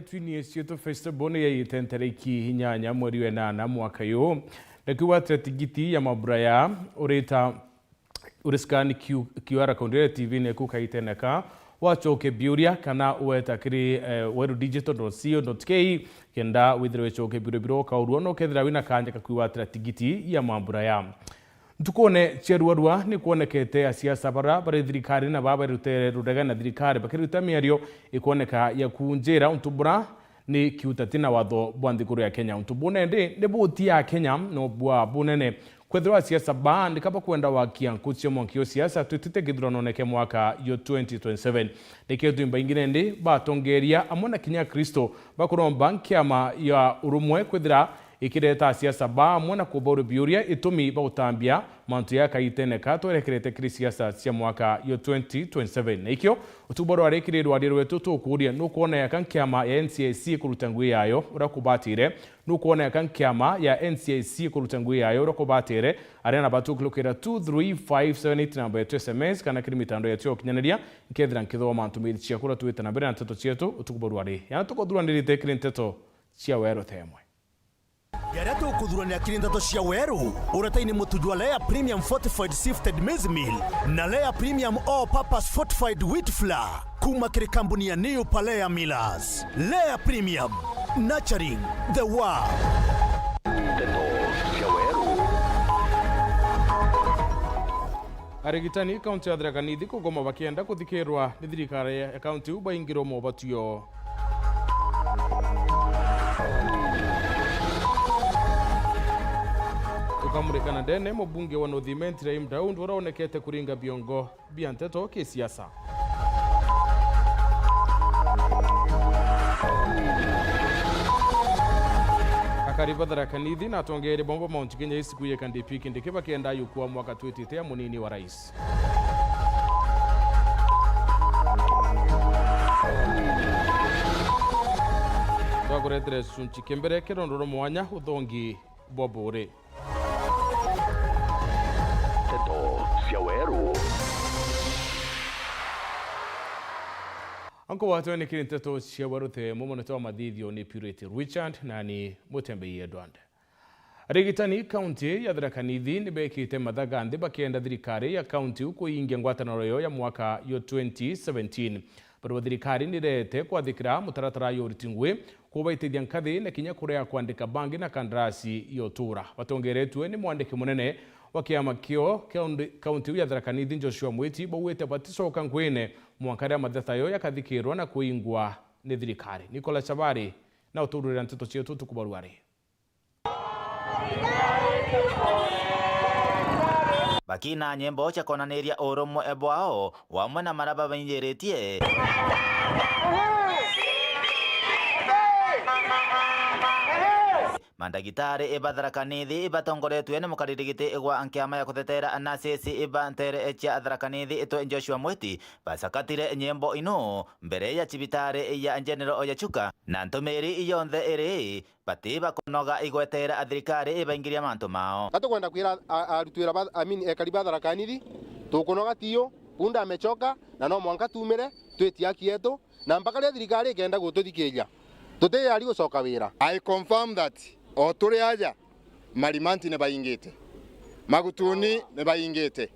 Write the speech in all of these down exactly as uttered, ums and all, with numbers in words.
Twini cietu Facebook ni yaite ntariki inyanya mweri wa enana mwaka uyu. Ndakiuga atiri tigiti ya mambura ya urita uri scan Q-, QR code iria T V-ini eku kaiteneka, wacoke biuria kana weta kiri, eh, weru digital dot co dot K E kenda withirwe wicoke biuria biria ukaurua, na ukethira wina kanya ka kwiwatira tigiti ya mambura ya. Ntukune cia ruarua ni kwonekete asiasa bara bari thirikari na baba barutere rurega na thirikari bakiruta miario ikwoneka ya kunjira untu bura ni kiutati na watho bwa nthiguru ya Kenya. Untu bune ndi ni buti ya Kenya no bwa bunene. Kwethirwa asiasa baandika bakwenda wakia nku cia mwanki o siasa twitite githuranone kia mwaka yo twenty twenty-seven. Nikio twimba ingi nendi batongeria amwe na kinya Kristo bakuromba nkiama ya urumwe kwithira ikireta asiasa ba amwe na kubauri biuria itumi bagutambia mantu ya kaiteneka twerekerete kiri siasa cia mwaka yo twenty twenty-seven. Na ikio utubo rwari kiri rwari rwetu tukuria nukwona yaka nkiama ya N C I C ikuruta ngui yayo uria kubatire, nukwona yaka nkiama ya N C I C ikuruta ngui yayo uria kubatire, aria na batukilukira two three five seven eight namba yetu S M S kana kiri mitandao yetu ya ukinyaniria, nkethira nkithoma ntumithi ciaku uria twite na mbere na nteto cietu utukubo rwari. Yana tukuthuranirite kiri nteto cia weru themwe. Jaria tukuthuranira kiri nteto cia weru, uretaini mutu jwa Lea Premium Fortified Sifted Maize Meal na Lea Premium All Purpose Fortified Wheat Flour kuma kiri kambuni ya New Palea Millers. Lea Premium, nurturing the world. Nteto cia weru. Arigitani kaunti ya Tharaka Nithi kugoma bakienda kuthikirwa ni thirikari ya kaunti iu baingirwe mobatio. Tukamurika na ndene, mubunge wa North Imenti Raim Daud uraonekete kuringa biongo bia nteto kisiasa. Akari ba Tharaka Nithi na atongeeri bomba Mount Kenya East kuyeka Ndipiki ndiki bakienda yukua mwaka twitite ya munini wa rais. Twakuretere gicunci kia mbere kia rondoro mwanya uthongi bwa buri. Nteto cia weru. Anko watwe ni kiri nteto cia weru the mumonete wa mathithio ni Purity Richard na ni Mutembei Edward. Arigitani kaunti ya Tharaka Nithi ni bekite mathaga nthi bakienda thirikari ya kaunti iu kuingia ngwataniro yo ya mwaka yo twenty seventeen. Barua thirikari ni irete kwathikira mutaratara yo uriti ngui, kubaitithia nkathi na kinya kurea kwandika bangi na kandarasi yo utura. Batongeretue ni mwandiki munene wa kiama kio kaunti iu ya Tharaka Nithi Joshua Mwiti, baugite baticoka nguine mwanka riria matheta yo yakathikirwa na kuingwa ni thirikari. Nicholas Chabari na utururira nteto cietu tukubarua ri. Bakina nyimbo cia kwonaniria urumwe bwao, wamwe na maria babainjiritie. Mandagitari ba Tharaka Nithi batongoretue ni mukaririgiti gwa nkiama ya kutetera nurses ba ntere cia Tharaka Nithi itwe Joshua Mwiti, bacakatire nyimbo inu mbere ya cibitari ya General ya Chuka, na ntumiri yonthe iri bati bakunoga igwetera thirikari ibaingiria mantu mao. Ka tukwenda kwira a-, arutwira ba, I mean, ekari ba Tharaka Nithi, tukunoga tiyo, punda amechoka, na no mwanka tumire, twitie haki yetu, na mpaka riria thirikari ikenda gututhikiria, tutiyari gucoka wira. I confirm that o turi aja, Marimanti ni baingite, Magutuni ni baingite,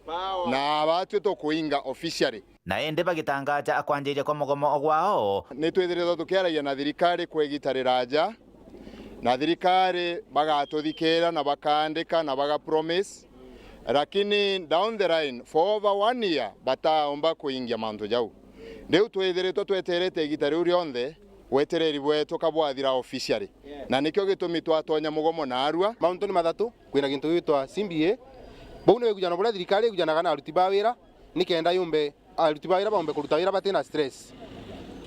na batwi tukuinga officially. Na indi bagitangaja kwanjiria kwa mugomo gwao. Ni twithiritwe tukiaragia na thirikari kwa igita riraja, na thirikari bagatuthikira na bakaandika na baga promise, lakini down the line for over one year bataumba kuingia mantu jau. Riu twithiritwe tweterete igita riu rionthe, wetereri bwetu ka bwathira officially. Na nikio gitumi twatonya mugomo naarua. Mauntu ni mathatu, kwina gintu gigwitwa C B A. Bau ni wigujano buria thirikari igujanaga na aruti ba wira, nikenda yumbe aruti ba wira baumbe kuruta wira batina stress.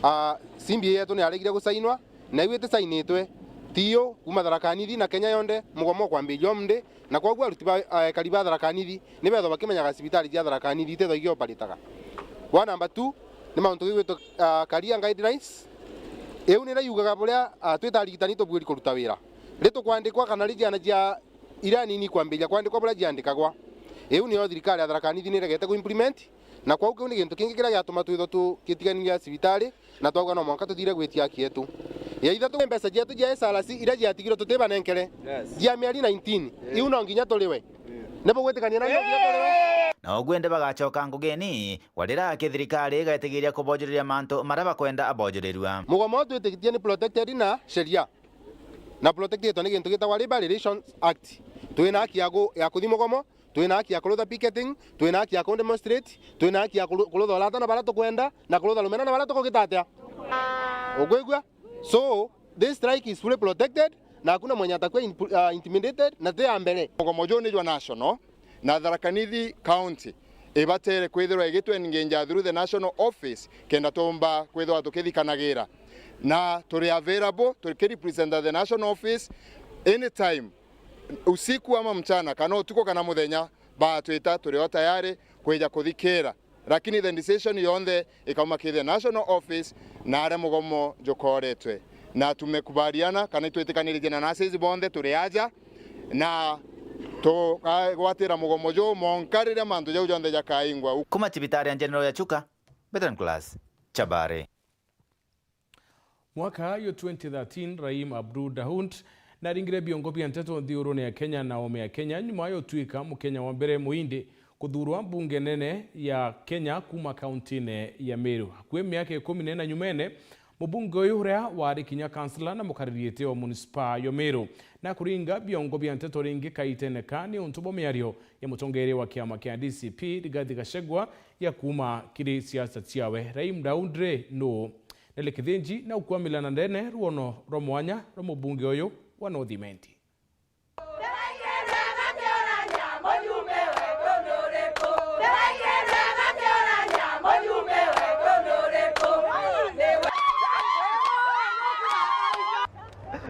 Ah, C B A yetu ni yaregire gusainwa, na iu itisainitwe, tiyo kuma Tharaka Nithi na Kenya yonthe, mugomo ukwambiria umthi, na kwoguo aruti ba, ah, ekari ba Tharaka Nithi ni bethwa bakimenyaga cibitari cia Tharaka Nithi itethwa igioparitaga. Wa number two, ni mauntu gigwitwa, ah, career guidelines. Iu niria yugaga buria, ah, twita arigitani tubwiri kuruta wira. Ri tukwandikwa kana ri ciana cia iria nini kwambiria kwandikwa buria ciandikagwa. Iu niyo thirikari ya Tharaka Nithi niregete ku implement, na kwou kiu ni gintu kingi kiria giatuma twithwa tugitigania cibitari, na twauga no mwanka tuthire gwitia haki yetu. Ya ithatu, mbeca cietu cia S R C iria ciatigirwe tutibanenkere, yes, cia mieri nineteen, yeah, iu no nginya turiwe. Yeah. Nibo gwitikania na no nginya turiwe. Na uguo indi bagacoka ngugini, warira aki thirikari igetigiria kubojureria mantu maria bakwenda abojurirua. Mugomo twitikitie ni protected na sheria. Na protected ni gintu gitagwa Labour Relations Act. Twina haki ya ku-, ya kuthi mugomo, twina haki ya kurutha picketing, twina haki ya ku demonstrate, twina haki ya kuru-, kurutha urata na baria tukwenda, na kurutha rumena na baria tukugita atia. Ukwigua? So, this strike is fully protected, na hakuna mwenye atakuwa in-, uh, intimidated, na ti ya mbere. Mugomo juu ni jwa national, na Tharaka Nithi County ibatere kwithirwa igitwengenja through the national office, kenda tumba kwithirwa tukithikanagira. Na turi available, tukirepresenta the national office anytime, usiku ama mchana, kana utuku kana muthenya, batwita, turi o tayari kwija kuthikira. Lakini the decision yonthe ikauma ki the national office na aria mugomo jukoretwe. Na tumekubaliana kana itwitikanirie na nurses bonthe turi aja, na tugagwatira mugomo juu mwanka riria mantu jau jonthe jakaingwa. Kuma cibitari ya General ya Chuka, Bethan Class, Chabari. Mwaka yo twenty thirteen, Rahim Abdul Dahoud naringire biongo bia nteto nthiurune ya Kenya na oome ya Kenya, nyuma ya utwika Mukenya wa mbere muindi kuthurwa mbunge nene ya Kenya kuma kauntine ya Meru. Akui miaka ikumi na ina nyumene, mubunge uyu uria wari kinya kansela na mukariri giti wa munisipaa yo Meru, na kuringa biongo bia nteto ringi kaitene ka ni untu bwa miario ya mutongeria wa kiama kia D C P, Rigathi Gachagua, ya kuma kiri siasa ciawe. Rahim Dahoud ri nuu? Nelly Kithinji na ukwamila na ndene ruono rwa mwanya rwa mubunge uyu wa North Imenti.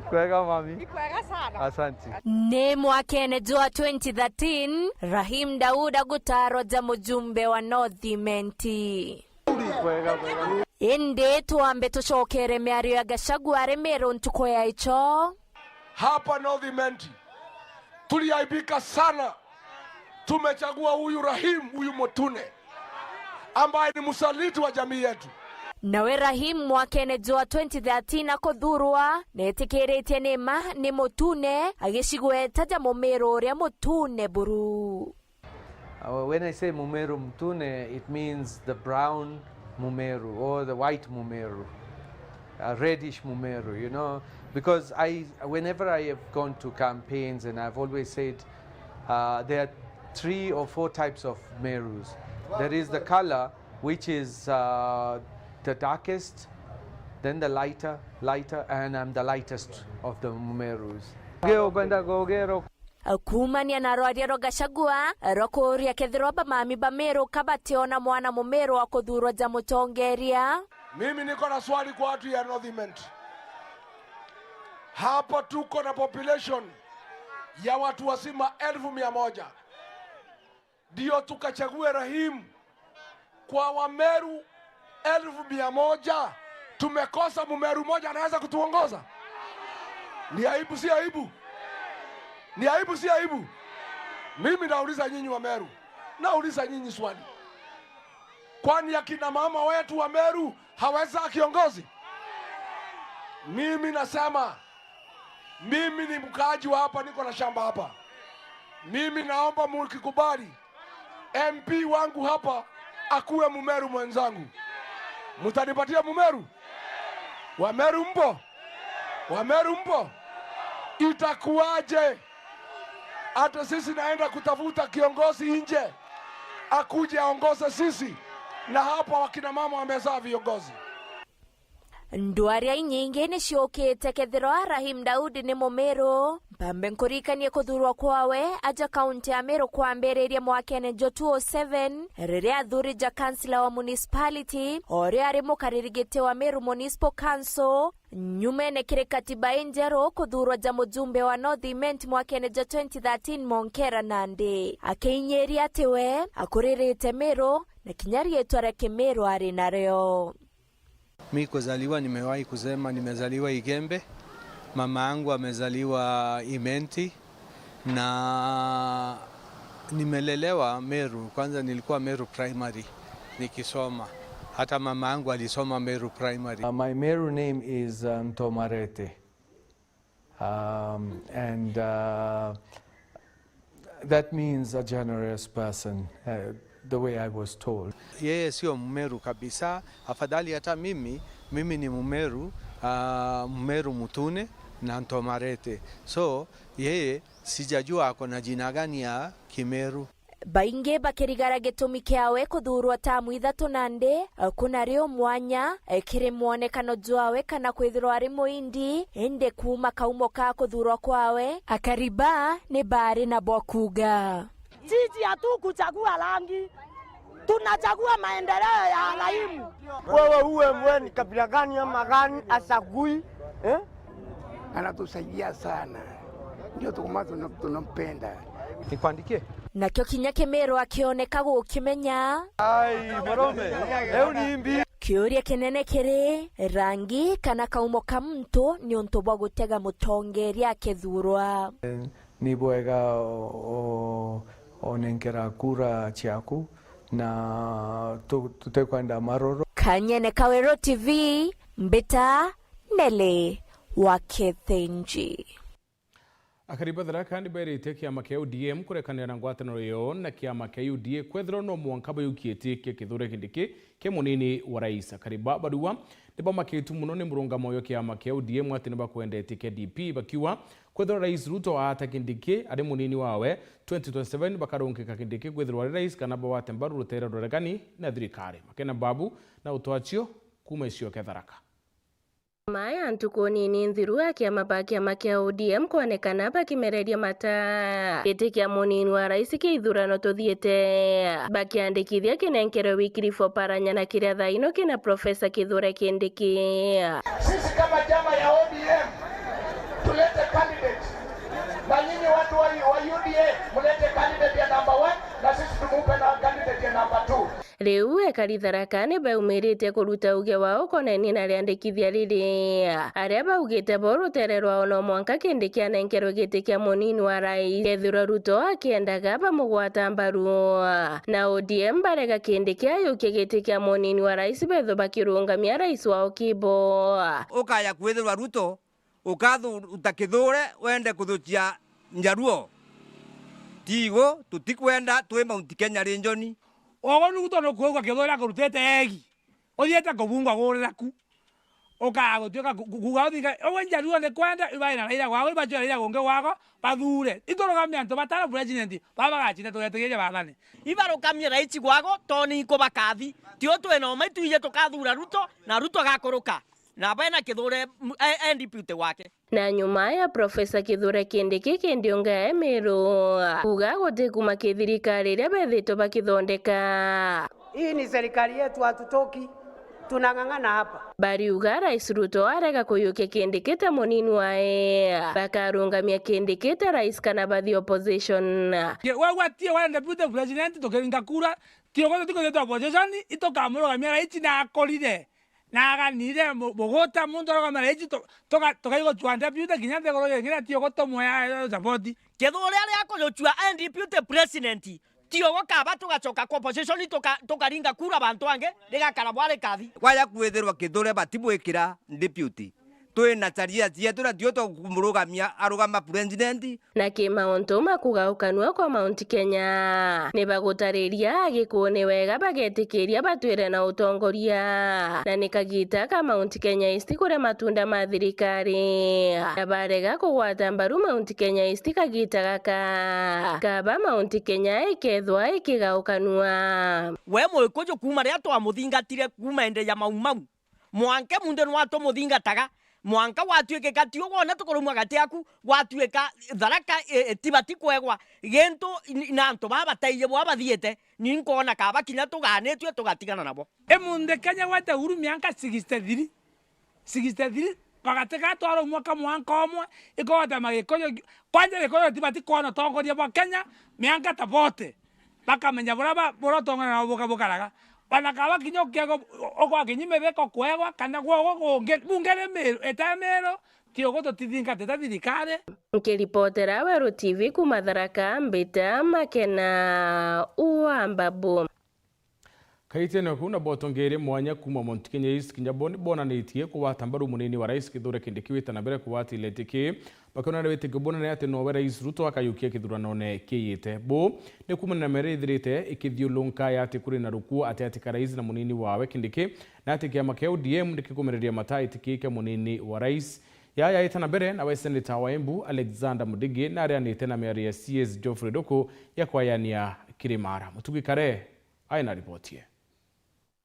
Kwega, mami. Ni kwega sana. Asante. Ni mwakene jwa twenty thirteen, Rahim Dahoud agutaarwa ja mujumbe wa North Imenti. Indi twambe tucokere miario ya Gachagua ari Meru ntuku ya icho. Hapa North Imenti tuliaibika sana. Tumechagua huyu Rahim, huyu Mutune, ambaye ni msaliti wa jamii yetu. Nawe Rahim mwakene jwa twenty thirteen akuthurwa, netikiritie ni ma ni Mutune, agicigweta ja Mumiru uria mutune buru. Uh, when I say Mumeru Mtune, it means the brown Mumeru or the white Mumeru, a reddish Mumeru, you know, because I, whenever I have gone to campaigns, and I've always said, uh, there are three or four types of Merus. There is the color, which is, uh, the darkest, then the lighter, lighter, and I'm the lightest of the Mumerus. Kuumania na rwaria rwa Gachagua rwa kuuria kethirwa bamami ba Meru ka bationa mwana Mumeru wa kuthuurwa ja mutongeria. Mimi niko na swali kwa watu ya North Imenti. Hapa tuko na population ya watu wazima elfu mia moja. Ndio tukachague Rahim. Kwa Wameru elfu mia moja, tumekosa Mumeru moja anaweza kutuongoza? Ni aibu, si aibu? Ni aibu, si aibu? Mimi nauliza nyinyi Wameru, nauliza nyinyi swali. Kwani akina mama wetu Wameru haweza kiongozi? Mimi nasema, mimi ni mkaaji wa hapa, niko na shamba hapa. Mimi naomba mukikubali, M P wangu hapa akuwe Mumeru mwenzangu. Mtanipatia Mumeru? Wameru mpo? Wameru mpo? Itakuwaje? Hata sisi naenda kutafuta kiongozi nje, akuje aongoze sisi, na hapa wakina mama wamezaa viongozi. Ndwaria inyingi ni ciukite kethirwa Rahim Daudi ni Mumiru. Mpambe nkuririkanie kuthuurwa kwawe aja kaunti ya Meru kwambiririe mwakene jwa two oh seven, riria athuuri ja kansila wa municipality, o uria ari mukariri giti wa Meru Municipal Council, nyumene kiri katiba injeru kuthuurwa ja mujumbe wa North Imenti mwakene jwa twenty thirteen Monkera Nandi, akiinyiria ati we akuririte Meru na kinya riitwa ria Kimiru ari nario. Mi kuzaliwa, nimewahi kusema nimezaliwa Igembe, mama yangu amezaliwa Imenti, na nimelelewa Meru. Kwanza nilikuwa Meru Primary nikisoma. Hata mama yangu alisoma Meru Primary. Uh, my Meru name is uh, Ntomarete. Um, and uh, that means a generous person, uh, the way I was told. Yeye sio Mmeru kabisa, afadhali hata mimi, mimi ni Mmeru, uh, Mmeru Mutune na Ntomarete. So yeye sijajua ako na jina gani ya Kimeru. Baingi bakirigara gitumi kiawe kuthuurwa tamu ithatu nandi, kuna riu mwanya kiri mwonekano jwawe kana kwithirwa ari muindi, indi kuuma kaumo ka kuthuurwa kwawe, akari ba ni baari na bwa kuuga. Sisi hatukuchagua rangi, tunachagua maendeleo ya wananchi. Wewe uwe mwe ni kabila gani ama gani, achagui eh? Anatusaidia sana, ndio tukuma tuna- tunampenda. Nikuandikie? Nakio kinya Kimiru akioneka gukimenya. Ai, mwanaume, eu ni imbi. Kiuria kinene kiri rangi kana kaumo ka muntu niuntu bwa gutega mutongeria akithuurwa. Ni bwega o- o- onenkera kura ciaku na tu- tutekwenda maroro. Kanyene Kaweru T V, Mbita Nelly wa Kithinji. Akari ba Tharaka ni bairitie kiama kia U D M kurekanira na ngwataniro yoo na kiama kia U D A kwethirwa no mwanka bayukie iti kia Kithure Kindiki kia munini wa rais. Akari ba barua ni bamakitu mono ni murungamo uyu kiama kia U D M ati ni bakwenda iti kia D P bakiuga kwethirwa Rais Ruto aata Kindiki ari munini wawe twenty twenty-seven bakarungika Kindiki kwithirwa ari rais kana bawate mbaru rutere rwa uregani na thirikari. Makena Babu na utwachio kuuma icio kia Tharaka. Nyuma ya ntuku nini nthiru akiama ba kiama kia O D M kwonekana bakimereria mata giti kia munini wa rais kia ithurano tuthiite, bakiandikithia kinenkerwe Wycliffe Oparanya na kiria thaino kina Professor Kithure Kindiki. Sisi kama chama ya O D M tulete candidate, na nyinyi watu wa, wa U D A mulete candidate ya number one, na sisi tumupe na candidate ya number two. Riu ekari Tharaka ni baumirite kuruta uge wao koneni na riandikithia riri, aria baugite bo rutere rwao no mwanka Kindiki anenkerwe giti kia munini wa rais kethirwa Ruto akiendaga bamugwata mbaru, na O D M barega Kindiki ayukie giti kia munini wa rais betho bakirungamia rais wao kibo. Ukaya kwithirwa Ruto ukathuruta Kithure wende kuthukia Njaruo. Tigo, tutikwenda twi Mount Kenya region. Ugu niu tondu kuugua Kithure akurutite egi, uthiite kubungwa gurira ku. Ukaa gutuika ku- ku- kuuga uthinga, ugu Njaruo ni kwenda, ibaina Raila gwako, ibachwe Raila gungi gwako, bathure. Iturugame antu batara president, baba bagacinda tugetigiria bathani. Ibarukamie raichi gwago, toni iko bakathi. Tio twina uma itwije tukathura Ruto, na Ruto agakuruka. Na bena Kithure, m- e- e deputy wake. Na nyuma ya Professor Kithure Kindiki kindiunga ya Meru kuuga guti kuma kithirikari iria bethitwe bakithondeka. Hii ni serikali yetu, hatutoki, tunang'ang'ana hapa. Bariuga Rais Ruto arega kuyukia Kindiki ta munini wae, bakarungamia Kindiki ta rais kana bathi opposition. Wagwatie wa deputy president tukiringa kura, tiogo tutikuthitwa opposition, itukamurugamia rais na akorire. Na aganire mu- muguta muntu arugamira iji tu- tuga- tukaigocua deputy kinya nthiguru yingine ati ugutumwe ya support. Kithure aria akuyucua e deputy president, ti ugu kaba tugacoka kwa opposition tuka- tukaringa kura bantu angi, rigakara bwari kathi. Kwaya kwithirwa Kithure batibwikira deputy. Twina caria cietu na tio tukumurugamia arugama president. Na ki mauntu ma kugaukanua kwa Mount Kenya, ni bagutariria agikuu ni wega bagetikiria batwire na utongoria, na ni kagita ka Mount Kenya East kuria matunda ma thirikari, na barega kugwata mbaru Mount Kenya East kagita gaka, kaba Mount Kenya ikethwa ikigaukanua. We Muikuyu kuuma riria twamuthingatire kuuma ende ya Mau Mau, mwanka munthe nwa tumuthingataga, mwanka gwatuikika ti ugwona tukuraumwa gati aku, gwatuika Tharaka i- itibati kwegwa gintu i- na antu baa bataiji bwa bathiite, ni nkoona kaba kinya tugaanitue tugatigana nabo. Imunthe Kenya gwete uhuru mianka sixty three, sixty three, bagati gaa twaraumwa ka mwanka umwe, ikogwata Magikuyu, kwanja Gikuyu itibati kwona utongoria bwa Kenya mianka ta forty. Bakamenya buria ba- buria utongoria nabo buka- bukaraga. Ona kaba kinya ukiegwa ugwa kinya mibeko kwegwa kana gwogwa gungi, bungi ni Miru, ita Miru, ti ugu tutithingatite thirikari. Nkiripotera Weru T V kuuma Tharaka, Mbita Makena wa Mbabu. Kaitene kuu na botongeeria mwanya kuuma Mount Kenya East kinya bo ni bonanitie kugwata mbaru munini wa rais Kithure Kindiki wita na mbere kugwata ileti ki, bakiona na witikio bunene ati nowe rais Ruto akayukia kithuranone kiyite. Bu ni kuumana na miario ithirite ikithiurunka ya ati kuri na rukuo ati ati ka rais na munini wawe Kindiki, na ati kiama kia O D M ni kikumereria mata itikiike munini wa rais. Yaya ita na mbere nawe seneta wa Embu Alexander Mudigi na arianite na miario ya C S Geoffrey Ruku ya kwayania Kirimara. Mutugi Kare aina ripoti ye.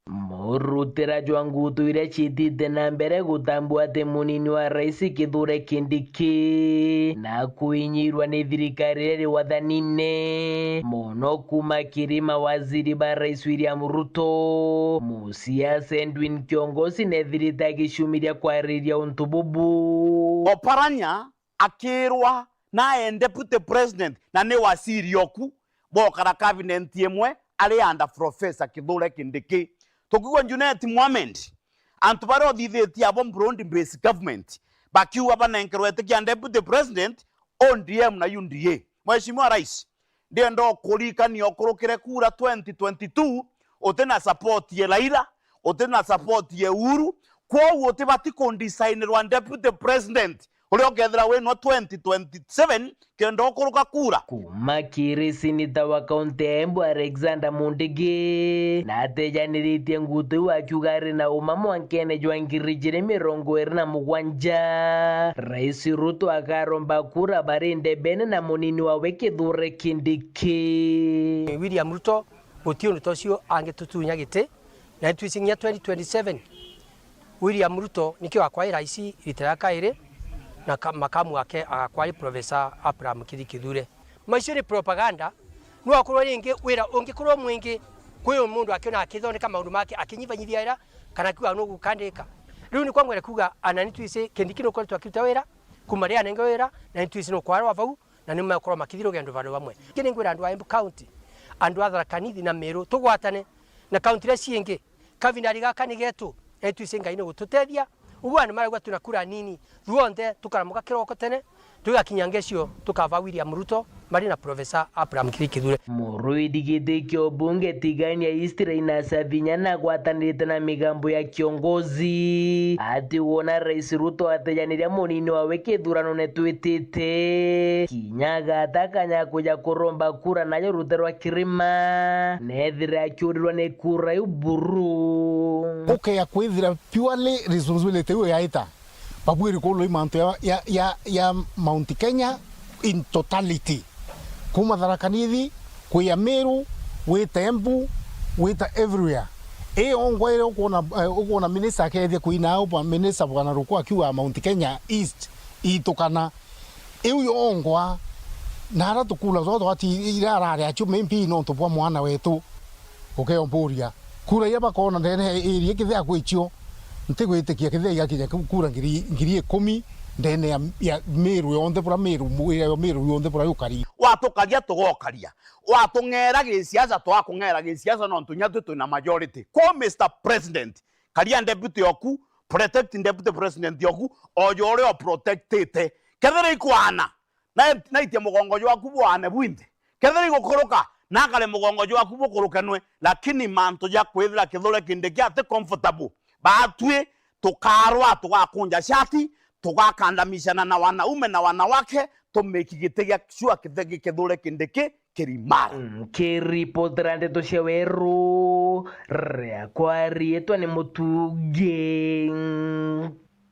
Murutira jwa ngutu iria ciitite na mbere gutambua ati munini wa rais Kithure Kindiki na kwinyirwa ni thirikari iria iri wathanine, mono kuuma kiri mawaziri ba rais William Ruto, musiasa Edwin Kiongosi nethirite agiciumiria kwariria untu bubu. Oparanya akirwa nae deputy president na ni waziri oku, bokara cabinet imwe ari under Professor Kithure Kindiki. Tukigwa Junet Mohamed, antu baria uthithitie abo broad based government, bakiuga banenkerwe itikia deputy president, O D M na U D A. Mheshimiwa Rais, ndienda ukuririkania ukurukire kura twenty twenty-two, uti na support ye Raila, uti na support ye Uhuru, kwou utibati kundesignirwa deputy president uria ukethira winwa twenty twenty-seven kenda ukuruka kura. Kuuma kiri seneta wa kaunti ya Embu Alexander Mundigi, na atejaniritie ngutu iu akiuga ari na uma mwankene jwa ngiri ijiri mirongo iri na mugwanja, Rais Ruto akaromba kura bari ndebene na munini wawe Kithure Kindiki. William Ruto guti untu ta ucio angitutunya giti, na nitwisi nginya twenty twenty-seven William Ruto nikio akwai rais rita ria kairi, na ka-, makamu wake agakwai Professor Abraham Kithure Kithure. Maicio ni propaganda, no akorwo ringi wira ungikorwo mwingi kwi mundu akiona akithondeka maundu make akinyivanyithia wira, kana akiuga nu gukandika. Riu nikwa ngwere kuuga, ana nitwisi Kindiki nukoretwo akiruta wira, kuma riria anenge wira, na nitwisi nukwarwa vau, na ni mekorwo makithi rugendo vandu vamwe. Ingi ningwira andu a Embu County, andu a Tharaka Nithi na Meru, tugwatane na county iria ciingi. Kavinda gaka ni getu, na itwisi Ngai ni gututethia. Ugu andu marauga tuna kura nini, ruonthe tukaramuka kiroko tene, tugakinya ngecio tukava William Ruto mari na Professor Abraham Kithure Kithure. Murui ndigiti kio bunge Tigania East Raina Savinya nagwatanirite na migambo ya kiongozi ati wona Rais Ruto atejaniria munini wawe kithuranone twitite, kinya agata kanya kuja kuromba kura nayo rute rwa kirima, nethire akiurirwa ni kura iu buru. Ukea kwithira purely responsibility iu yaita Babwiri kulwa i mantu ya, ya, ya, ya Mount Kenya in totality. Kuma Tharaka Nithi, kwi ya Meru, wite Embu, wite everywhere. I yongwa iria ukwona, eh, ukwona minister akethia kwina au, bwa minister bwana Ruku akiuga Mount Kenya East itukana. Iu yongwa, na ara tukula twatwa ati ira arari acio maybe nontu bwa mwana wetu. Ukeomburia, kura iria bakona ndene ya area kithia kwicio, ntigwitikia kithia igakinya ku-, kura ngiri, ngiri ikumi ndene ya, ya Meru yonthe bura Meru, mu-, ya Meru yonthe bura yukari. Watukaria tugokaria, watung'era gisiasa twakung'era gisiasa nontu nya twi twina majority. Ko Mister President, karia deputy oku, protect deputy president oku, ojo uria uprotectite. Kethira ikwana, na, naitie mugongo jwaku bwane bwinthe. Kethira igukuruka, nakare mugongo jwaku bukurukenwe, lakini mantu ja kwithira Kithure Kindiki ati comfortable, batwi tukarwa, tugakunja shati, tugakandamishana na wanaume na wanawake, tumiki giti gia sure Kithure Kindiki kirimara. Nkiripotera ndeto cia weru, riakwa riitwa ni Mutugi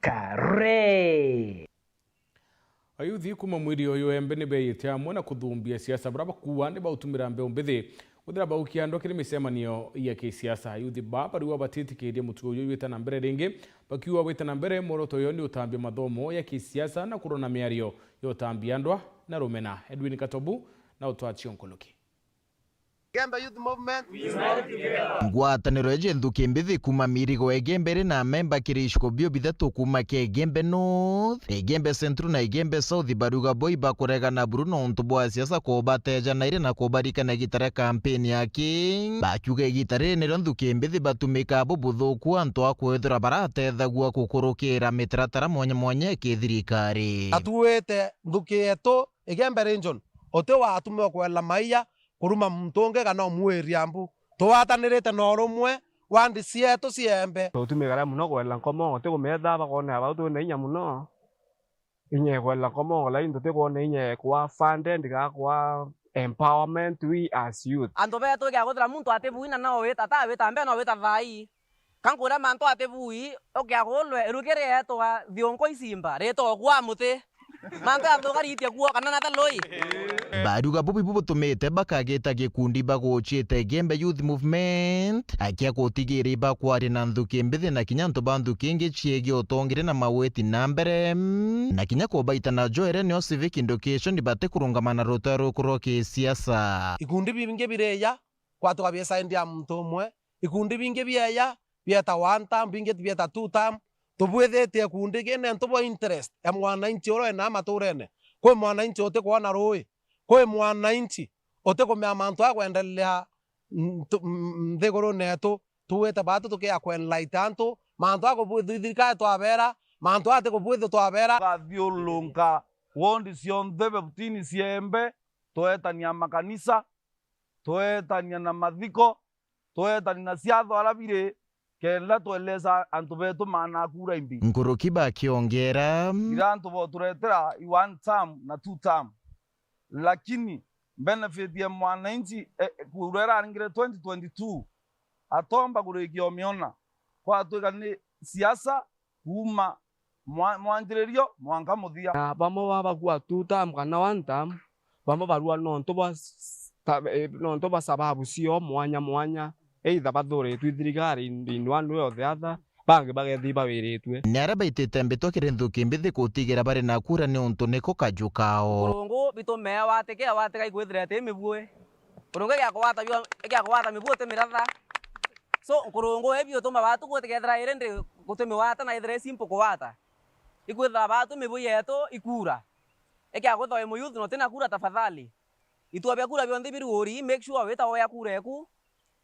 Kare. Ayuthi kuma mwiri uyu Embe ni beeyite amwe na kuthumbia siasa baria bakuuga ni bautumira mbeu mbithi kwithira baukia andu kiri micemanio ya kisiasa. Ayuthi ba bariuga batitikirie mutugo uyu wita na mbere ringi, bakiuga wita na mbere mworoto uyu ni utambia mathomo ya kisiasa na kurona miario ya utambia ndwa na rumena. Edwin Katobu na utwachio nkuluki. Igembe Youth Movement. Ngwataniro iji nthuki mbithi kuma mirigo Igembe iri na memba kiri icigo bio bithatu kuma kia Igembe North, Igembe Central na Igembe South bariuga bo ibakuregana buru nontu bwa siasa kubatejanaire na kubarikana igita ria kampeni yaki. Bakiuga igita riri nirio nthuki mbithi batumika bo buthuku antu a kwithirwa baratethagua gukurukira mitaratara mwanya mwanya ya kithirikari. Atuite nthuki yetu Igembe Region, uti watumiwe kwela maiya kuruma muntu ungi kana umwiria mbu. tugwatanirite na urumwe wa ndisi yetu ciembe. Tutumikara mono kwela nkomo, tikumetha bakonea bau twina inya mono. Inya ya kwela nkomo, lakini tutikwona inya ya kwa funded, ga kwa empowerment we as youth. Antu betu ikia kuthira muntu atibui na no wita ta wita mbere no wita thai. Ka nkuria mantu atibui, ukia kulwe, iruki rietwa thiunku icimba, ritwa ukua muti. Mantu athuka riitie kuo kana nata lui. Bariuga bubi bu butumite bakagita gikundi baguciite Igembe Youth Movement, akia gutigira ibakwaria na nthuki mbithi na kinya antu ba nthuki ingi ciegie utongere na mawiti na mbere, na kinya kubaita na joere nio civic education batikurungama na rutwe ruku rwa kisiasa. Ikundi bingi biria kwa tukabisaindia muntu umwe, ikundi bingi bieya bieta one term, bingi bieta two term, tubwithitie ikundi kine ntu bwa interest ya mwananchi uria wina maturene. Kwi mwananchi utikwona rui, kwi mwananchi utikumea mantu a kwendelea ntu-, m-, nthigurune yetu. Tuwite batu tukia kuenlight antu, mantu a kubwithwa thirikari twabera, mantu ati kubwithwa twabera. Tugathiurunka wondi cionthe fifteen ciembe, twetania makanisa, twetania na mathiko, twetania na ciatho ara biri, kenda tweleza antu betu maana kura imbi. Nkuruki bakiongera. Ira antu boturetera i one term na two term. Lakini benefit ya mwananchi, eh, kura iraringire twenty twenty-two, atomba kurikia umiona. Kwatwika ni siasa kuuma mwa-, mwanjiririo mwanka muthia. Na bamwe babakua two term kana one term, bamwe barua nontu bwa s-, ta-, eh, nontu bwa sababu cio mwanya mwanya, either bathuritwe i thirikari in, in one way or the other, bangi bagethi bawiritwe. Ni aria baitite mbitwa kiri nthuki mbithi gutigira bari na kura niuntu niko kaju kao. Nkurungu bitumewa atike watika ikwithira iti mibui. Nkurungu igia kugwata bio, igia kugwata mibui uti miratha. So, nkurungu ibi utuma batu gutikethira iri ndi guti miwata na ithira i simple kugwata. Ikwithira batu mibui yetu ikura. Ikia kwithwa wi muyouth na utina kura, tafadhali. Itua bia kura bionthe biri uri, make sure wita woya kura eku.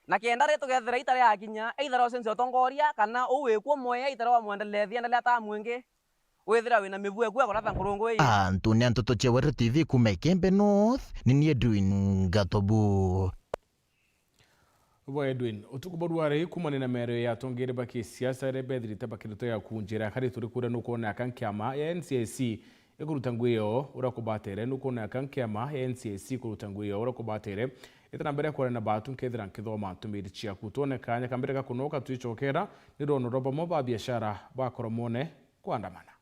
Na kenda ri tukethira ita riakinya, either ucenjia utongoria, kana u wikwo mweya ita ria wamwendelethia, endelea ta mwingi. Withira wina mibue eku ya kuratha nkurungu ii. Antu ni antu tuchewe T V kuma Ikembe North, ni nie Edwin Gatobu. Bo Edwin, utuku bwa rwari kumania na miario ya atongeria ba kisiasa iria bethirite bakirutega kunjira kari turi kuria nukwona aka nkiama ya N C I C ikuruta ngui yo uria kubatere, nukwona aka nkiama ya N C I C ikuruta ngui yo uria kubatere. Ita na mbere kwaria na batu nkethira nkithoma ntumiri ciaku. Twone kanya ka mbere ga kunoka twicokera ni rwono rwa bamwe ba biashara ba Koromone kwandamana.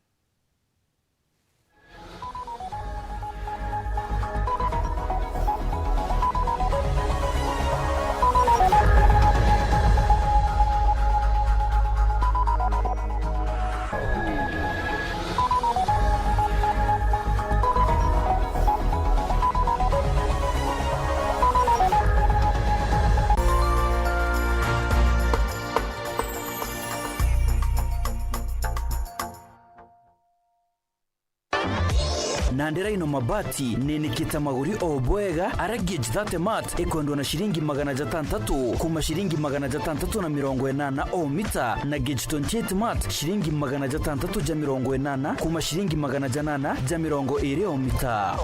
Nandi Rhino Mabati ninikite maguri o bwega, aria gauge thirty mat ikwendwa na ciringi magana jatantatu kuma ciringi magana jatantatu na mirongo inana o mita, na gauge twenty-eight mat ciringi magana jatantatu ja mirongo inana kuma ciringi magana janana ja mirongo iri o mita.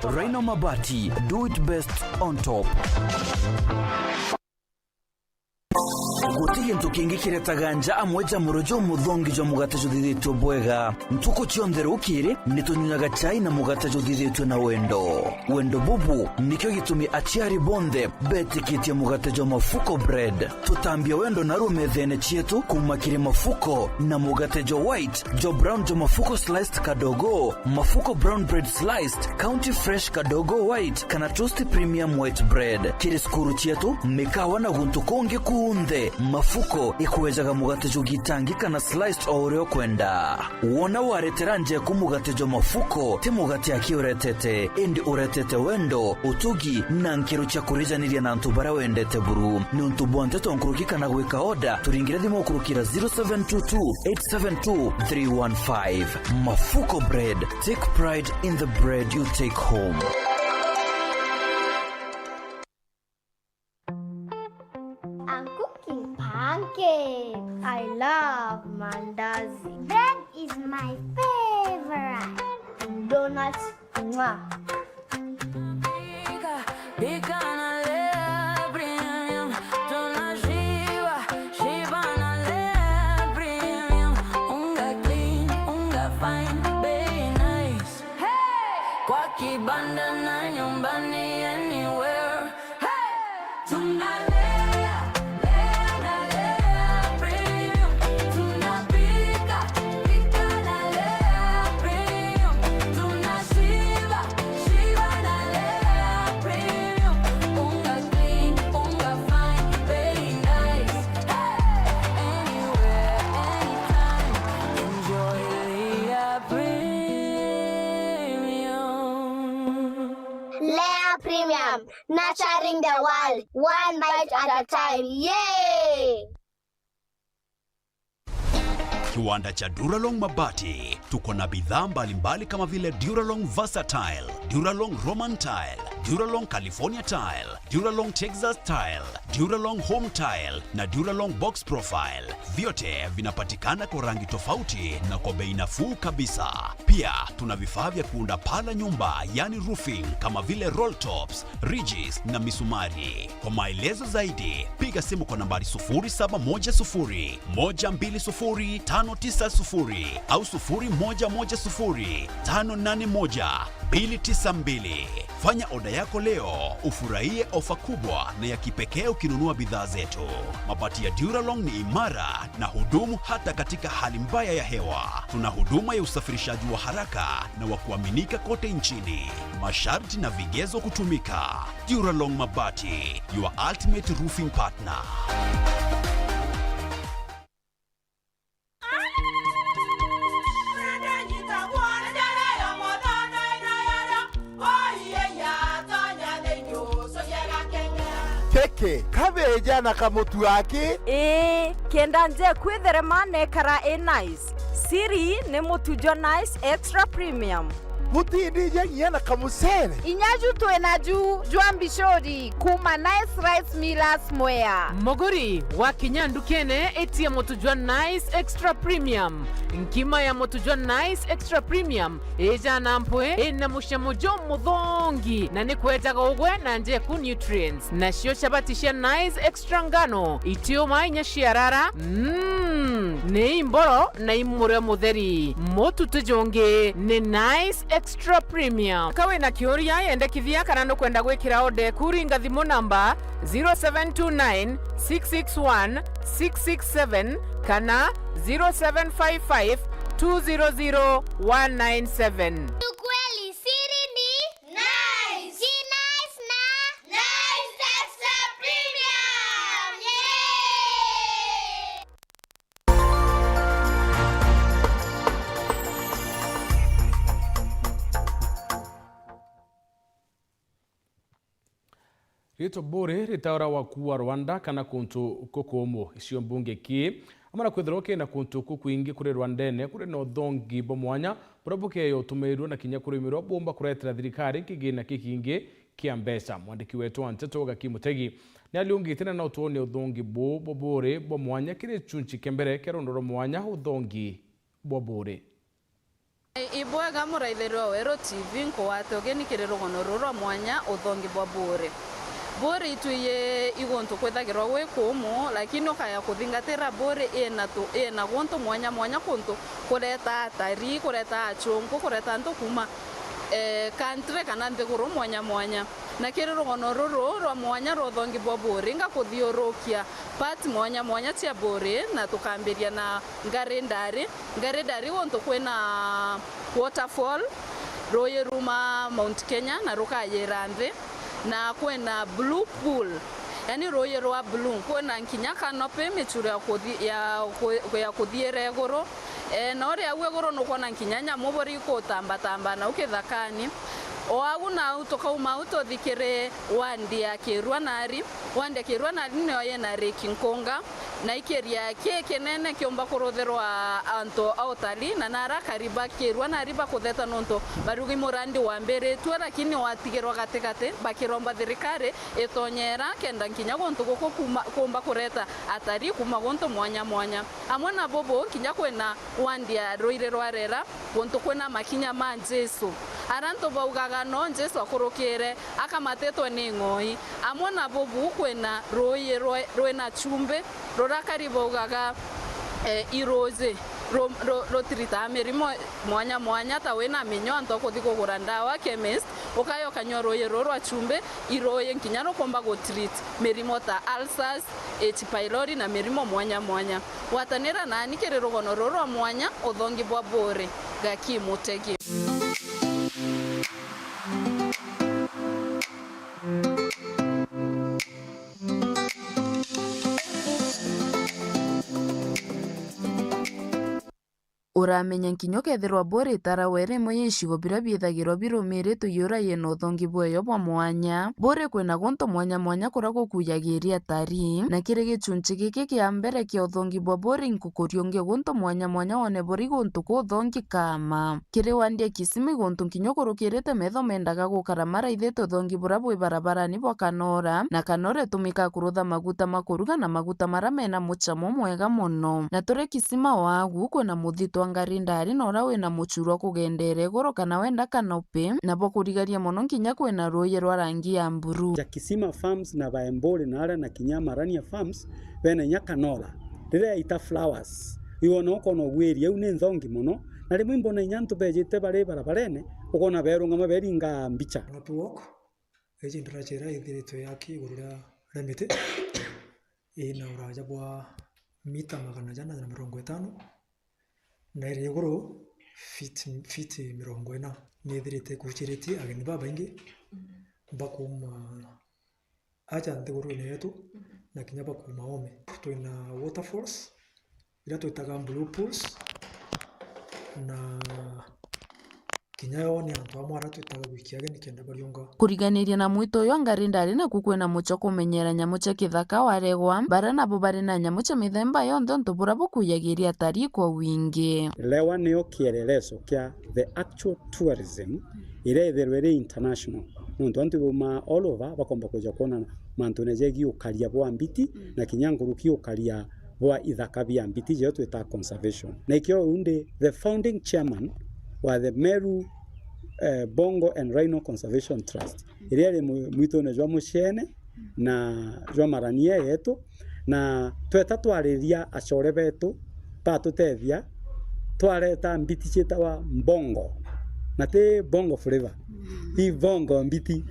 Rhino Mabati, do it best on top. Guti gintu kingi kiretaga nja amwe ja muro jumuthongi jwa mugate juthithitue bwega. Ntuku cionthe rukiri, nitunyunyaga chai na mugate juthithitue na wendo. Wendo bubu nikio gitumi aciari bonthe betikitie mugate jwa Mafuko Bread. Tutambia wendo naru methene cietu kuma kiri mafuko na mugate jwa white, jwa brown jwa Mafuko sliced kadogo, Mafuko brown bread sliced, County Fresh kadogo white, kana Toast Premium white bread. Kiri cukuru cietu, mikawa na guntu kungi kunthe, Mafuko ikwejaga mugate jugitangika na sliced o uria ukwenda. Wona waretera nja eku mugate jwa Mafuko, ti mugate aki uretete, indi uretete wendo, utugi, na nkiro cia kurijaniria na antu baria wendete buru. Niuntu bwa nteto nkuruki kana gwika order, turingire thimu kurukira zero seven two two, eight seven two, three one five. Mafuko Bread. Take pride in the bread you take home. I'm cooking pancakes. I love mandazi. Bread is my favorite. Donuts, mwah. Bika, bika na lea premium. Banda na nyumbani, anywhere. Hey! Tunalea, lea na lea premium. Tunapika, pika na lea premium. Tunashiba, shiba na lea premium. Unga clean, unga fine, very nice. Hey! Anywhere, anytime. Enjoy Lea Premium. Lea Premium, nurturing the world, one bite at a time. Yay! Kiwanda cha Duralong Mabati. Tuko na bidhaa mbalimbali kama vile Duralong Versatile, Duralong Roman Tile, Duralong California Tile, Duralong Texas Tile, Duralong Home Tile na Duralong Box Profile. Vyote vinapatikana kwa rangi tofauti na kwa bei nafuu kabisa. Pia tuna vifaa vya kuunda paa la nyumba, yani roofing, kama vile roll tops, ridges na misumari. Kwa maelezo zaidi, piga simu kwa nambari sufuri saba moja sufuri, moja mbili sufuri, tano tisa sufuri au sufuri moja moja sufuri, tano nane moja, mbili tisa mbili. Fanya oda yako leo, ufurahie ofa kubwa na ya kipekee ukinunua bidhaa zetu. Mabati ya Duralong ni imara na hudumu hata katika hali mbaya ya hewa. Tuna huduma ya usafirishaji wa haraka na wa kuaminika kote nchini. Masharti na vigezo kutumika. Duralong Mabati, your ultimate roofing partner. Keke kabeja na kamutu aki. Ii, kenda nje kwitherema nekara i nice. Siri ni mutu jwa Nice Extra Premium. Butindija nginya na kamucere. Inya ju twina ju jwa mbicuri kuma Nice Rice Millers Mwea. Muguri, wakinya ndukene, itia mutu jwa Nice Extra Premium. Nkima ya mutu jwa Nice Extra Premium ijana mpwi, ina mucamo jumuthongi, na ni kwejaga ugwe na njeku nutrients. Nacio chabati cia Nice Extra ngano, itiuma inya ciarara, mm, ni imboro na i murio mutheri. Mutu ti jungi ni Nice Extra Premium. Ka wina kiuria, yendekithia kana nukwenda gwikira order eku, ringa thimu namba zero seven two nine, six six one, six six seven kana zero seven five five, two zero zero, one nine seven. Ukweli siri ni Nice. Ki Nice na Nice Extra Premium. Yay! Riitwa Buuri ritaura waku wa Rwanda kana kuntu kukuumu. Icio mbunge ki amwe na kwithirwa kina kuntu kukwingi kuri Rwandene kuri na uthongi bwa mwanya buria bukeeja utumiirua na kinya kurimirwa buumba kuretera thirikari kigina kikingi kia mbeca. Mwandiki wetu wa nteto Gaki Mutegi ni aliungite na no tuonie uthongi buu bwa Buuri bwa mwanya kiri chunchi kia mbere kia rundo rwa mwanya uthongi bwa Buuri. Ibwega muraithirwa Weru T V, nkuwate ugeni kiri rugono ruru rwa mwanya, uthongi bwa Buuri. Buuri itwiji iguntu kwithagirwa gwi kuumu, lakini ukaya kuthingatira Buuri ina tu-, ina guntu mwanya mwanya kuntu kureta atari, kureta achunku, kureta antu kuma, eh, country kana nthiguru mwanya mwanya. Na kiri rugono ruru rwa mwanya rwa uthongi bwa Buuri, ngakuthiurukia part mwanya mwanya cia Buuri, na tukambiria na Ngari Ndari. Ngari Ndari guntu kwina waterfall, ruuji ruuma Mount Kenya na rukayira nthi, na kwina blue pool, yani ruuji rwa blue, kwina nkinya canopy, micuro ya kuthi-, ya ku-, ya kuthiira iguru. E, na uria au iguru nukwona nkinya nyamu buri ikutambatamba nau kithakani. O au nau tukauma au tuthi kiri wandi ya Kirua Nari. Wandi ya Kirua Nari niyo yina Lake Nkunga, na ikiria ki kinene kiumba kuruthirwa antu a utalii, na nara akari ba Kirua Nari bakutheta nontu barugi murandi wambiritue, lakini watigirwa gatigati, bakiromba thirikari itonyera kenda nkinya guntu guku kuma, kumba kureta atalii kuma guntu mwanya mwanya. Amwe na bubu, kinya kwina wandi ya ruiri rwa Rera, guntu kwina makinya ma Jesu. Aria antu baugaga no Jesu akurukire, akamatitwe ni ng'oi. Amwe na bubu, kwina ruuji rwe-, rwina chumbi, ruria akari baugaga, eh, iruuji. ru-, ru-, rutiritaga mirimo mwanya mwanya, ta wina minyoo antu akuthi kugura ndawa chemist, ukaya ukanyua ruuji ruu rwa chumbi, iruuji nkinya rukumba gutreat mirimo ta ulcers, H. pylori na mirimo mwanya mwanya. Gwatanira naani kiri rugono ruu rwa mwanya, uthongi bwa Buuri, Gaki Mutegi. Uramenya nkinya ukethirwa Buuri itarawe iri imwe ya icigo biria biithagirwa birumiritwe iura yina uthongi bweyo bwa mwanya. Buuri kwina guntu mwanya mwanya kuria gukujagiria atarii, na kiri gichunchi giki kia mbere kia uthongi bwa Buuri nkukuriungia guntu mwanya mwanya wone buri guntu kuthongi kama. Kiri wandi ya Kisima i guntu nkinya ukurukirite metho mendaga gukara maraithite uthongi buria bwi barabarani bwa Kanora, na Kanora itumikaa kurutha maguta ma kuruga na maguta maria mena muchamo mwega mono. Na turi Kisima waagu, kwina muthitu wa ngari ndari na uria wina muchuru wa kugendera iguru kana wenda canopy, na bwa kurigaria mono nkinya kwina ruuji rwa rangi ya mburu. Ja Kisima Farms na Baemburi na aria na kinya Marania Farms bena inya Kanora. Riria yaita flowers, iwona ukona ugwiri au ni nthongi mono, na rimwe imbona inya antu bejite bari barabarene, ukona berungama beringa mbicha. Canopy walk, iji ndirachira ithiritwe yaki iguru ria, ria miti, ina uraja bwa mita magana jana na mirongo itano, na iri iguru feet, feet mirongo ina. Ni ithirite ikuchiritie ageni babaingi bakuuma aja nthiguruine yetu, na kinya bakuuma oome. Twina waterfalls, iria twitaga blue pools, na kinya yo ni antu amwe aria twitaga gwikia ageni kenda bariunga. Kuriganiria na mwito uyu wa ngari ndari, naku kwina mucho kumenyera nyamu cia kithaka waregwa, baria nabo bari na nyamu cia mithemba yonthe, untu buria bukujagiria atarii kwa wingi. Rewa niyo kielelezo kia the actual tourism iria ithirwe iri international. Nontu antu baumaa all over bakomba kwija kwona mantune jegii ukaria bwa mbiti, na kinya nkuruki ukaria bwa ithaka bia mbiti, jeo twitaga conservation. Na ikio undi the founding chairman wa the Meru, eh, Bongo and Rhino Conservation Trust, iria iri mu-, mwitune jwa Muchene na jwa Marania yetu, na tweta twariria acore betu batutethia, twareta mbiti ciitawa mbongo, na ti bongo flavor, i bongo mbiti,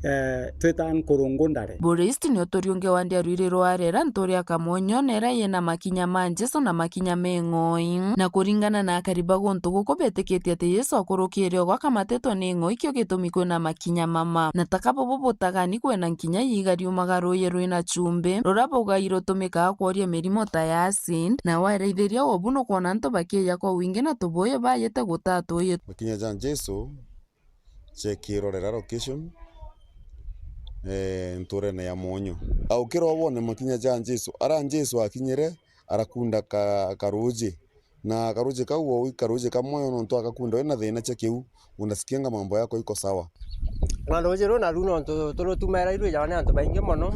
eh, twita nkurungu ndare. Buuri East ni uturi ungi wa ndia rwiri rwa Rera, nturi ya Kamonyo, na iria yina makinya ma Jesu na makinya me ng'oi. Na kuringana na akari ba guntu guku, betikitie ati Jesu akurukire ugwe akamatitwe ni ng'oi, ikio gitumi kwina makinya mama. Na taka bubu butagani, kwina nkinya iiga riumaga ruuji rwina chumbi, ruria bugai rutumikaga kworia mirimo ta ya acid, na wairaithiria wobu nukwona antu bakiija kwa wingi na tubuyu baajite gutaa tuuji. Makinya ja Jesu, Chekirorera location, eh, nturene ya Mwonyo. Aukira wone makinya ja Jesu, ara Jesu akinyire, arakunda ka-, karuji. Na karuji kau, o karuji kamwe, nontu agakunda wina thina cha kiu, unasikianga mambo yako iko sawa. Na ruji ruu naru nontu turutumaira irwijawa ni antu baingi mono,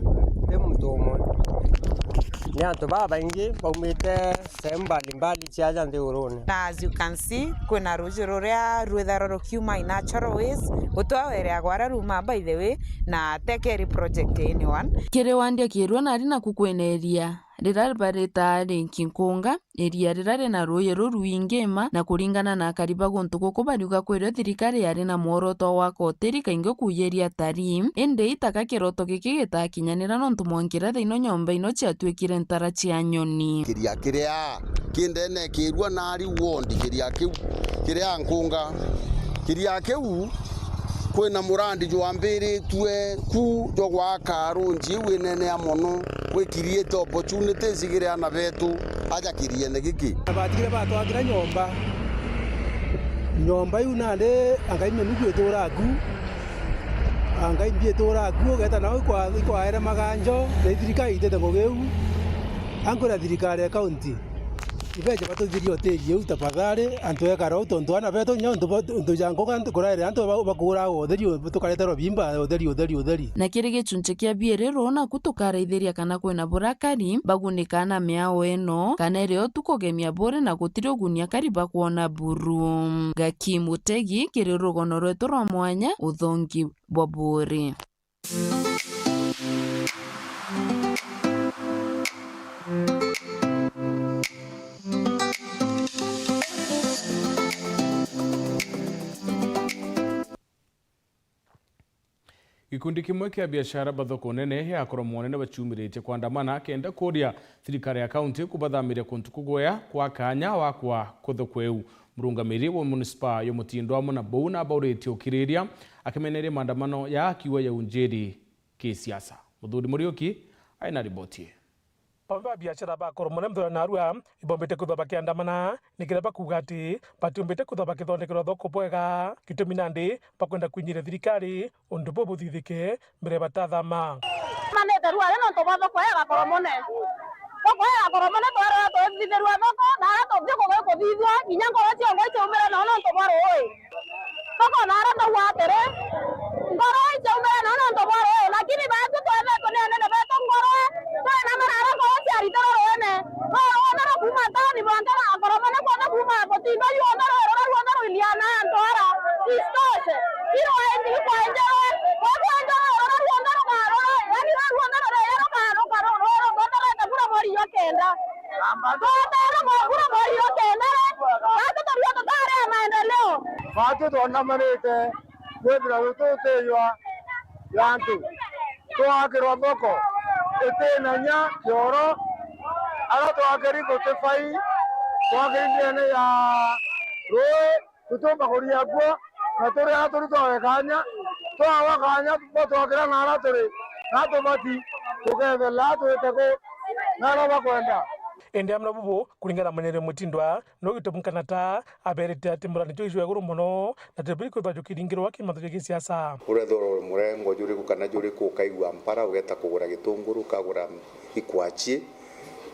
ti muntu umwe. Ni antu babaingi baumite sehemu mbalimbali cia aja nthigurune. Na as you can see, kwina ruji ruria rwithagirwa rukiuma in natural ways, gutwawereagwa aria ruumaa by the way, na tekeri project any one. Kiri wandi akirua nari naku kwina iria, riria baritaga Lake Nkunga, iria riria rina ruuji rurwingi ma, na kuringana na akari ba guntu guku bariuga kwirio thirikari yari na mworoto wa gwaka hoteli kaingi kuujiria atarii, indi itaka kiroto giki gitakinyanira nontu mwankira thaino nyomba ino ciatuikire ntara cia nyoni. Kiria kiria kindene kirua nari wondi kiria kiu, kiria Nkunga. Kiria kiu kwina murandi jwambiritue ku jwa gwaka runji iu inenea mono, gwikiriite opportunities igiri ana betu aja kiriene giki. Batigire batwakira nyomba. Nyomba iu nandi anga i minugu itura ku, anga i mbi itura ku, ugeeta nao ikwa-, ikwaere maganjo, na i thirikari itite ngugi iu. Ankwira thirikari ya kaunti ibeje batuthirie hoteli iu tafadhali, antu ekara u, tontu ana betu kinya untu ba, untu ja Nkunga kuraire antu ba, bakuuraga utheri, tukareterwa bimba, utheri, utheri, utheri. Na kiri gichunchi kia biiri ruu naku tukaraithiria kana kwina burakari bagunika na miao ino, kana irio tu kugemia buri na gutiri uguni akari bakwona buru. Gaki Mutegi kiri rugono rwetu rwa mwanya, uthongi bwa buri. Gikundi kimwe kia biashara ba thoko nene ya Koromone ni baciumiritie kwandamana kenda kuria thirikari ya kaunti kubathamiria kuntu kugwea kwa kanya wakwa ku thoko iu. Murungamiri wa munisipa ya Mutindwa Muna Bou nabauritie ukiriria akimeneria maandamano ya akiuga ya unjiri kisiasa. Muthuri Muriuki aina riboti ii. Bamwe ba biashara ba Koromone mithenya ya narua ibombite kwithwa bakiandamana, ni kiria bakuuga ati batiumbite kwithwa bakithondekerwa thoko bwega, gitumi nandi bakwenda kwinyiria thirikari untu buu buthithike mbere batathama. Manite ruari nontu bwa thoko ya Gakoromone. Thoko ya Gakoromone twarora twithithirua thoko, na aria tuthi kuthithua, kinya ngoro ciongo iciumire noo nontu bwa ruui. Tukoona aria ndauga atiri, ngoro iciaumire noo nontu bwa ruui, lakini baatu twethetwe ni anene beetu ngoro, turi na marara ngoro ciaritire ruuine. No ruuine rukuuma tauni mwanka na Gakoromone kwona kuuma Mutindwa yuonthe rwiri ruria ruonthe rwiliana antu ara. Isitoshe, irwaindi ikwenjerwe, rwakwenjerwe ruria ruonthe rukarura, yani ruria ruonthe ruria rukaruka ruru rutherete bura mweri jwa kenda. Rutherete bura mweri jwa kenda, baatu turio tutari a maendeleo. Baatu twandamanite kwithira tututijwa ya antu. Twakirwa thoko iti na nya kioro, ara twakiri guti bai, twakiri ndene ya rui, tutumba kuria kuo, na turi ara turi twawe kanya, twawa kanya, bo twakira na ara turi, na tubati, tukethela twite ku, na ara bakwenda. Indi amwe na bubu, kuringana na Mwenyeri Mutindwa, no gitumi Nkanata aberete ati murani juu ijwe iguru mono, na tibiri kwithwa jukiringirwa kimantu gia gisiasa. Urethirwa uri murengo juriku kana juriku, ukaigua mpara, ugeta kugura gitunguru, ukagura ikwachi,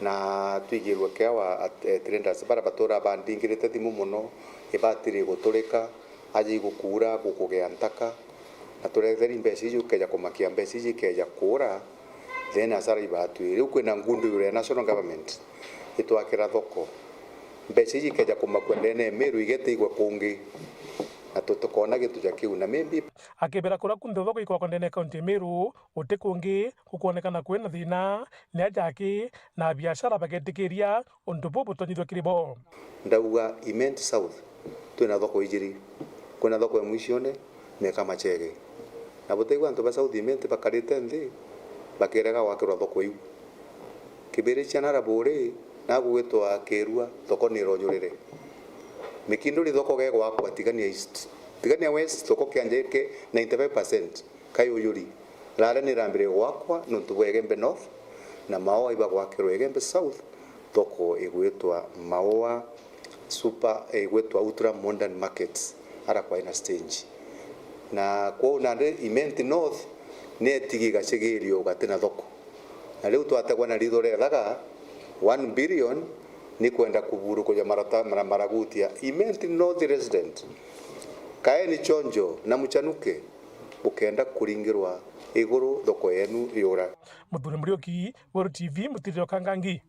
na twigirwe kiawa at-, eh, traders bara batura bandingirite thimu mono, ibatiri guturika, aja igukuura, gukugea ntaka, na turetheri mbeca iji ukeja kumakia, mbeca iji ikeja kuura, then hasara ibatwi. Riu kwina ngundu iguru ya national government itwakira thoko. Mbeca iji ikeja kumakua ndene ya Meru igete igwe kungi, na tutikona gintu ja kiu, na maybe. Akibera kuria kunthe thoko ikwakwa ndene ya kaunti ya Meru, guti kungi gukwonekana kwina thina, ni aja aki na biashara bagetikiria untu buu butonyithua kiri bo. Ndauga Imenti South, twina thoko ijiri. Kwina thoko ya Mwicione, na ika Machege. Na butaigua antu ba South Imenti bakarite nthi, bakirega gwakirwa thoko iu. Kibiri cia Naraburi, na gugwitwa Kirua, thoko ni ironyurire. Mikinduri thoko gegwakwa Tigania East. Tigania West, thoko kianja giki ninety-five percent. Kai ujuri, rare ni irambiririe gwakwa nontu bwa Igembe North, na Maoa ibagwakirwa Igembe South, thoko igwitwa Maoa Super, igwitwa Ultra Modern Markets, ara kwaina stage. Na kwou nandi Imenti North ni etigi igacigirio gati na thoko. Na riu twategwa na ritho ria thaga one billion ni kwenda kuburukuja marata, mara-, maragutia Imenti North resident. Kaeni chonjo na muchanuke. Bukenda kuringirwa iguru thoko yenu yura. Muthuri Muriuki, Weru T V, Mutirire o Kangangi.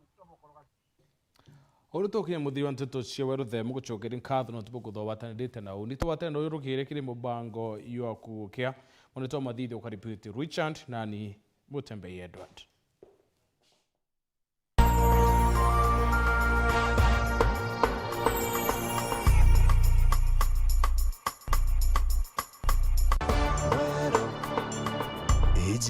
Uu tukinya muthiri wa nteto cia Weru, themu gucokeria nkatho nontu bwa kuthobatanirite na uni. Tubatene na uyu rukiri kiri mubango jwa kugukia. Mwanitwa Mathithi ukaripiti Richard, nani Mutembei Edward.